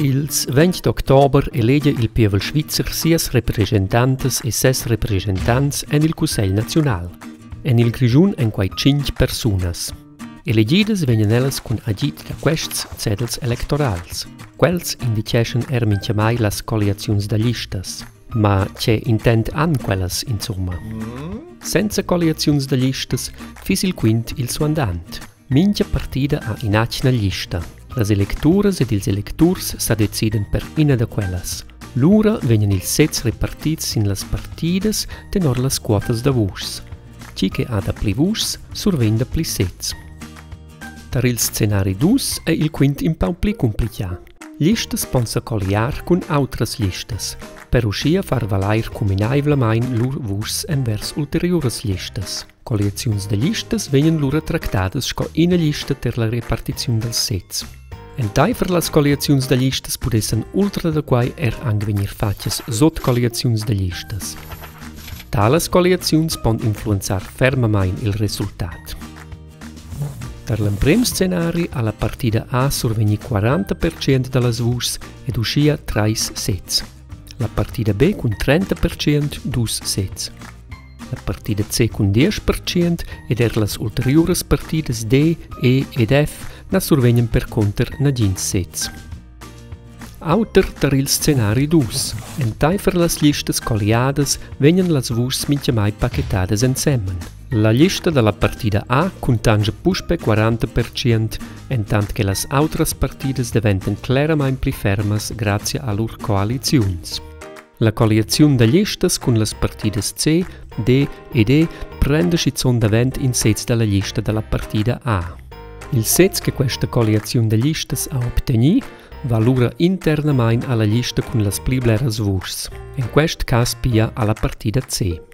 Ils 20 d'october elegia il pievel svizzer sias represchentantas e ses represchentants en il Cussegl naziunal. En il Grischun èn quai tschintg persunas. Elegidas vegnan ellas cun agid da quests cedels electorals. Quels indicheschan er mintgamai las colliaziuns da listas. Ma tge intent han quellas insumma? Senza colliaziuns da listas fiss il quint il suandant. Mintga partida ha in'atgna glista. Las electuras ed ils electurs sa decidan per ina da quellas. Lura vegnan ils sezs repartids sin las partidas tenor las quotas da vuschs. Tgi che ha dapli vuschs, survegn dapli sezs. Tar il scenari dus è il quint in pau pli cumplitgà. Listas pon sa colliar cun autras listas, per uschia far valair cuminaivlamain lur vuschs envers ulteriuras listas. Colliaziuns da listas vegnan lura tractadas sco ina lista ter la repartiziun dals sezs. Entaifer las colliaziuns da listas pudessan ultra da quai er anc vegnir fatgas sotcolliaziuns da listas. Talas colliaziuns pon influenzar fermamain il resultat. Tar l'emprim scenari ha la partida A survegnì 40% da las vuschs ed uschia trais sezs. La partida B cun 30% dus sezs. La partida C cun 10% ed er las ulteriuras partidas D, E ed F na survegnan percunter nagins sezs. Auter tar il scenari dus. Entaifer las listas colliadas vegnan las vuschs mintgamai pachetadas ensemen. La lista da la partida A cuntanscha puspè 40%, entant che las autras partidas daventan cleramain pli fermas grazia a lur coaliziuns. La colliaziun da gliestas cun las partidas C, D ed E prenda schizunt davent in sez da la glista da la partida A. Il sez che questa colliaziun da glistas ha obtegnì va lura internamain a la glista cun las pli bleras vuschs, en quest cas pia a la partida C.